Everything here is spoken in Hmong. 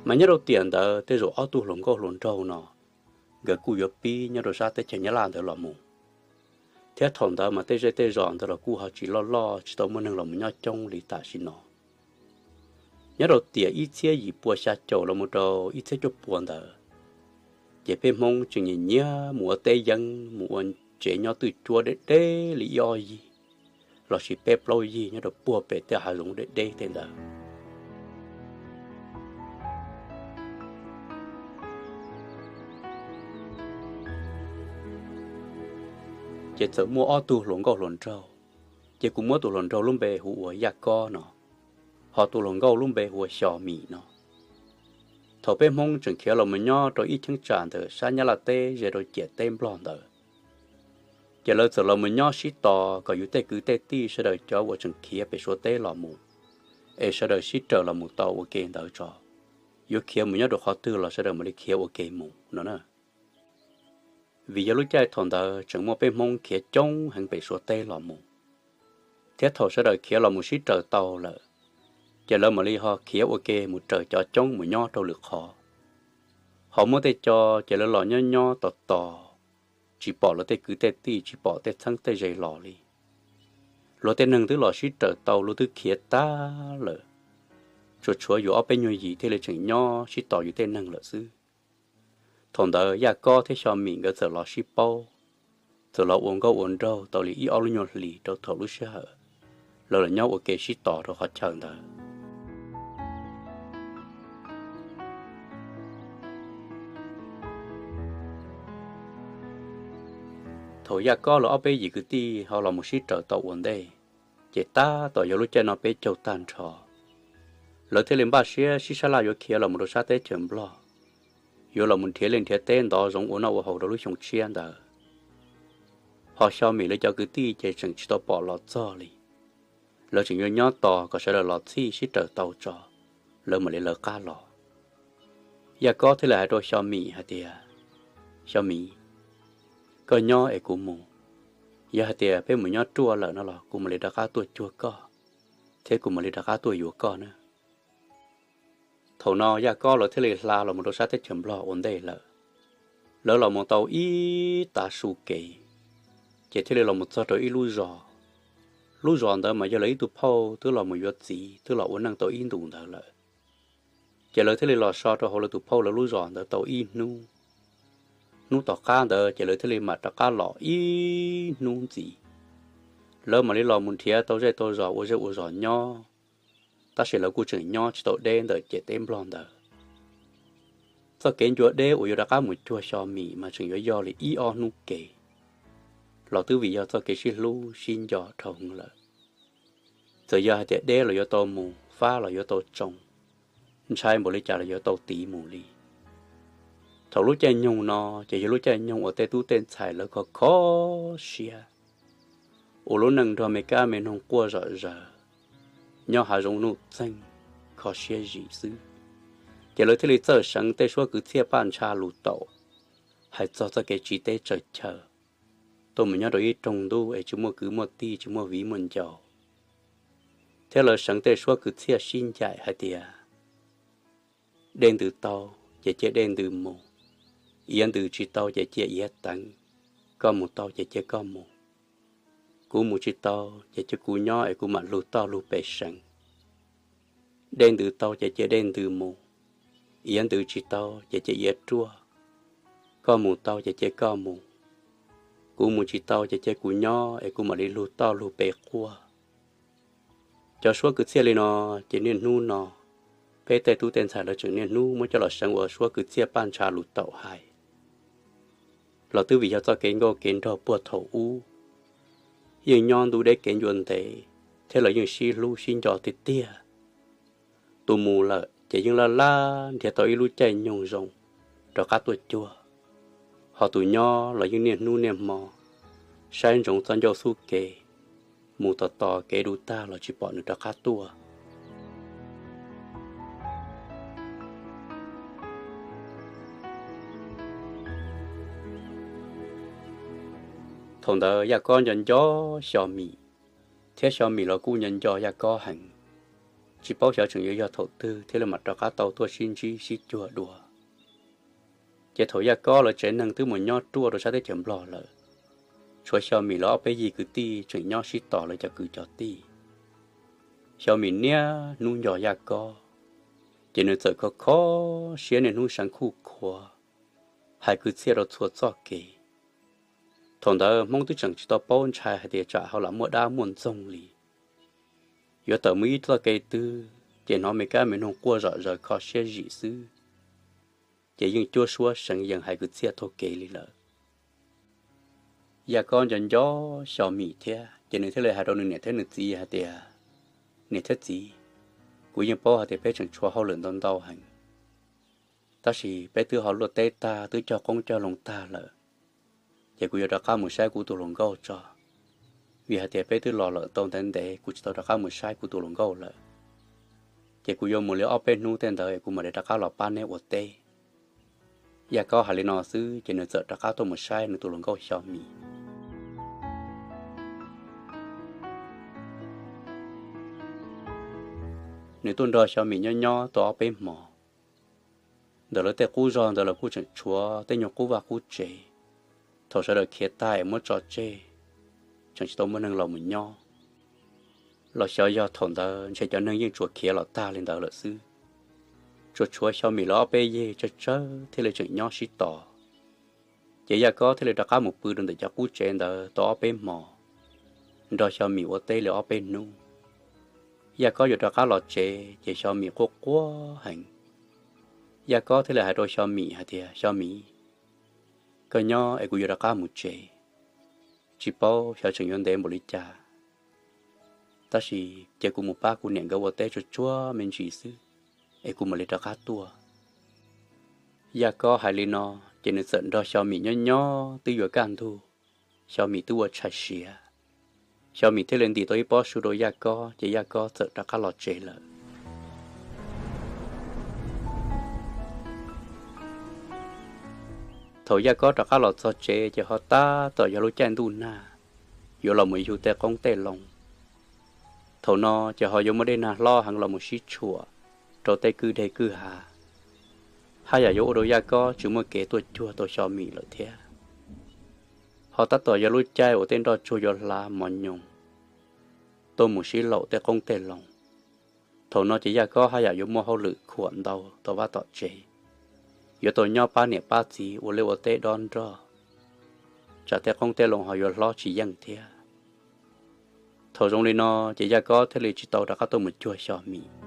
Mas nyob rau tiam ntawd tej zaum ob tug hluas nkauj hluas nraug no nkawd kuj yuav pib nyob rau sab teb chaws Nyab Laj ntawd los mus, thiab thaum ntawd mas tej zej tej zos ntawd los kuj ho tsis loj loj, tsis tau muaj neeg los mus nyob coob li tam sim no. Nyob rau tiam ib txhiab yim pua xya caum los mus rau ib txhiab cuaj pua ntawd, ces peb Hmoob tseem nyiam nyiam mus ua teb yeeb, mus ua tsev nyob twj cuab deb deb li ib ob yig lossis peb plaub yig nyob rau puag pem tej hav zoov deb deb tej ntawd. Ces txawm muaj ob tug hluas nkauj hluas nraug, ces kuv muab tus hluas nraug lub npe hu ua Yaj Kob no, ho tus hluas nkauj lub npe hu ua Xyo Mim no. Thaum peb Hmoob tseem khiav los mus nyob rau ib cheeb tsam ntawm sab Nyab Laj teb ze rau ciam teb Nplog ntawd, ces lawv txawm los mus nyob sib tos kom yus tej kwv tej tij sawv daws cov uas tseem khiav pem Suav teb los mus, es sawv daws sib raws los mus tau ua ke ntawd tso, yuav khiav mus nyob rau qhov twg los sawv daws mam li khiav ua ke mus no na. Vim yog lub caij thaum ntawd tseem muaj peb Hmoob khiav coob heev pem Suav teb los mus, thiab thaum sawv daws khiav los mus sib raws tau lawm, ces lawv mam li ho khiav ua ke mus raws cov coob mus nyob rau lwm qhov. Ho muaj tej co ces lawv los nyob nyob tos tos, tsis pom luag tej kwv tej tij, tsis pom tej txheeb tej ze los li. Luag tej neeg twb los sib raws tau, luag twb khiav tag lawm, tsuas tshuav yus ob peb nyuag yim thiaj li tseem nyob sib tos yus tej neeg lawm xwb. Thaum ntawd Yaj Kob thiab Xyo Mim nkawd txawm los sib paub, txawm los ua nkauj ua nraug tau li ib ob lub nyuag hlis rau thaum lub sij hawm lawv los nyob ua ke sib tos rau qhov chaw ntawd. Thaum Yaj Kob lawv ob peb yim kwv tij ho los mus sib raws tau ua ntej, ces tab tom yog lub caij no peb caug tag nrho, lawv thiaj li npaj siab sib sab laj yuav khiav los mus rau sab teb chaws Nplog, yuav los mus nrhiav liaj nrhiav teb ntov zoov ua noj ua haus rau lub xyoo tshiab ntawd. Ho Xyo Mim lawv cov kwv tij ces tseem tsis tau pom los txog li, lawv tseem yuav nyob tos kom sawv daws los txhij sib raws tau tso, lawv mam li lawv qab los. Yaj Kob thiaj li hais rau Xyo Mim hais tias, Xyo Mim, koj nyob es kuv mus. Yog hais tias peb mus nyob ruaj lawm no los kuv mam li rov qab tuaj cuag koj, thiab kuv mam li rov qab tuaj yuav koj na. Thaum no Yaj Kob lawv thiaj li hla los mus rau sab teb chaws Nplog ua ntej lawm. Lawv los mus tau ib tav su kev, ces thiaj li los mus txog rau ib lub zos. Lub zos ntawd mas yog lawv ib tug phauj twb los mus yuav txiv twb los ua neej tau ib ntus ntawd lawm. Ces lawv thiaj li los so rau hauv lawv tus phauj lawv lub zos ntawd tau ib hnub. Hnub tom qab ntawd ces lawv thiaj li mam rov qab los ib hnub ntxiv. Lawv mam li los mus nrhiav tau zej tau zos ua zej ua zos nyob, tab sis lawv kuj tseem nyob tsis tau deb ntawm ciam teb Nplog ntawd. Txoj kev ncua deb uas yuav rov qab mus cuag Xyo Mim mas tseem yuav yog li ib ob hnub kev, los twb vim yog txoj kev sib hlub sib nco dhau lawm. Txawm yog hais tias deb los yuav tau mus, fab los yuav tau tsoo, ntshai npaum li cas los yuav tau tiv mus li. Thaum lub caij nyoog no ces yog lub caij nyoog uas tej tub tej ntxhais lawv kho kho siab, ua lub neej nrog me kab me noog quaj zom zaws, nyob hav zoov nuj txeeg, kho siab zim xwb. Ces lawv thiaj li txawj seev tej suab kwv txhiaj paj ntsha lus taum hais txog txoj kev tsiv teb tsawg chaw, tuaj mus nyob rau ib rooj ntuj es tsis muaj kwv muaj tij, tsis muaj viv muaj ncaus, thiab lawv seev tej suab kwv txhiaj sib ncaim hais tias, dej ntws tau ces cia dej ntws mus, iav ntws tsis tau ces cia iav teev, koj mus tau ces cia koj mus, kuv mus tsis tau ces cia kuv nyob es kuv mam lug toj lug pes seev. Dej ntws tau ces cia dej ntws mus, iav ntws tsis tau ces cia iav ruaj, koj mus tau ces cia koj mus, kuv mus tsis tau ces cia kuv nyob es kuv mam li lug toj lug pes quaj. Cov suab kwv txhiaj li no ces niaj hnub no peb tej tub tej ntxhais lawv tseem niaj hnub muab coj los seev ua suab kwv txhiaj paj ntsha lus taum hais. Los twb vim yog txoj kev nkauj kev nraug puag thaum ub, yeej nyob ntuj deb kev ncua ntev, thiab lawv yeej sib hlub sib nco tiag tiag. Tus mus lawm ces yeej laj laj nrhiav tau ib lub caij nyoog zoo rov qab tuaj cuag, ho tus nyob los yeej niaj hnub niaj hmo saib ntsoov txoj ncauj xub kev, mus tos tos kev du tag los tsis pom nws rov qab tuaj. Thaum ntawd Yaj Kob nco nco Xyo Mim, thiab Xyo Mim los kuj nco nco Yaj Kob heev. Tsis paub xyov tseem yuav yog thaum twg thiaj li mam rov qab tau tuaj sib ntsib sib cuag dua. Ces thaum Yaj Kob lawv tsev neeg twb mus nyob ruaj rau sab teb chaws Nplog lawm, tshuav Xyo Mim lawv ob peb yig kwv tij tseem nyob sib tos lawv cov kwv cov tij. Xyo Mim niaj hnub nco Yaj Kob, ces nws txawm kho kho siab niaj hnub seev khuj khuav, hais kwv txhiaj rau txhua txoj kev. Thaum ntawd Hmoob twb tseem tsis tau paub ntshai hais tias tsam ho lam muaj dab muaj ntxoog li. Yuav tawm mus ib txoj kev twg ces hnov me kab me noog quaj zom zaws kho siab zim xwb, ces yeej cuab suab seev yees hais kwv txhiaj taug kev li lawm. Yaj Kob nco nco Xyo Mim thiab, ces nws thiaj li hais rau nws niam thiab nws txiv hais tias, Niam thiab txiv, kuv yeej paub hais tias peb tseem tshuav hauj lwm ntau ntau heev, tab sis peb twb ho luaj teb tag twb cog qoob cog loo tag lawm, ces kuv yuav rov qab mus saib kuv tus hluas nkauj tso, vim hais tias peb twb los lawm tau ntev ntev kuv tsis tau rov qab mus saib kuv tus hluas nkauj lawm. Ces kuv yuav mus li ob peb hnub tej ntawd kuv mam li rov qab los pab neb ua teb. Yaj Kob hais li no xwb ces nws txawm rov qab tuaj mus saib nws tus hluas nkauj Xyo Mim. Nws tuaj nrog Xyo Mim nyob nyob tau ob peb hmo. Ntawm lawv tej qub zog ntawd los kuj tseem tshuav tej nyuag qub vaj qub tsev, thaum sawv daws khiav tag es muab tso tseg, tseem tsis tau muaj neeg los mus nyob. Los xyov yog thaum ntawd ntshe cov neeg yeej tsuas khiav los tag li ntawd lawm xwb, tsuas tshuav Xyo Mim lawv ob peb yig tsawg tsawg thiaj li tseem nyob sib tos. Ces Yaj Kob thiaj li rov qab mus pw rau ntawm cov qub tsev ntawd tau ob peb hmo, nrog Xyo Mim ua teb li ob peb hnub. Yaj Kob yuav rov qab los tsev ces Xyo Mim quaj quaj heev. Yaj Kob thiaj li hais rau Xyo Mim hais tias, Xyo Mim, koj nyob es kuv yuav rov qab mus tsev, tsis paub xyov tseem yuav ntev npaum li cas, tab sis cia kuv mus pab kuv niam nkawd ua teb tsuag tsuag me ntsis xwb, es kuv mam li rov qab tuaj. Yaj Kob hais li no, ces nws txawm nrog Xyo Mim nyob nyob twb yuav kaj ntug, Xyo Mim twb ua tshais siav. Xyo Mim thiaj li ntim tau ib pob su rau Yaj Kob ces Yaj Kob txawm rov qab los tsev lawm. Thaum Yaj Kob rov qab los txog tsev ces ho tab tom yog lub caij ntuj nag, yuav los mus yug tej qoob tej loo. Thaum no ces ho yuav muaj dej nag hlob heev los mus sib tshuam rau tej kwj deg kwj ha, haj yam yuav ua rau Yaj Kob tsis muaj kev tuaj cuag tau Xyo Mim lawm thiab. Ho tab tom yog lub caij uas tej nroj tsuag yuav hlav mos nyoos tuaj mus sib laum tej qoob tej loo. Thaum no ces Yaj Kob haj yam yuav muaj hauj lwm khuam ntau tom vaj tom tsev, yuav tau nyob pab niam pab txiv ua liaj ua teb dob nroj, tsam tej qoob tej loo ho yuav hlob tsis yeej thiab. Thaum zoo li no ces Yaj Kob thiaj li tsis tau rov qab tuaj mus cuag Xyo Mim.